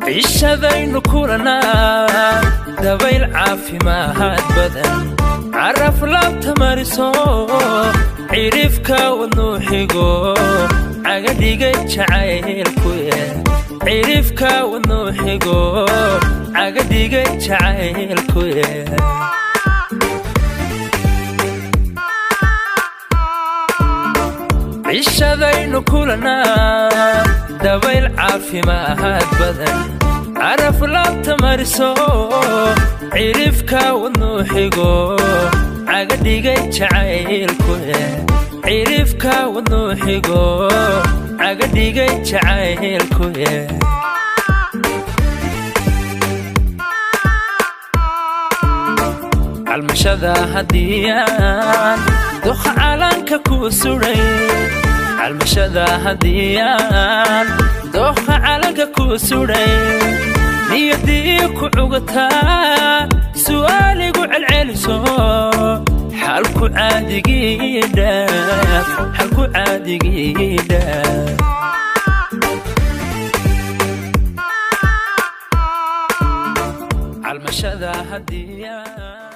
Cishadaynu kulanaa dabayl caafimaad badan, caraf laabta mariso, cidhifka wadnuu xigo, cagadhigay jacaylku, cidhifka wadnuu xigo, cagadhigay jacaylku. Cishadaynu kulanaa dabayl caafimaad badan, caraf laabta mariso, cidhifka wadnuu xigo, cagadhigay jacaylku, cidhifka wadnuu xigo, cagadhigay jacaylku. Calmashada haddiyaan duqa calanka ku suray, calmashada haddiyaan dooqa calanka ku suray, niyadii ku cugataa su'aaligu celceliso, xalku caadigii dhaaf, xalku caadigii dhaaf. Calmashada haddiyaan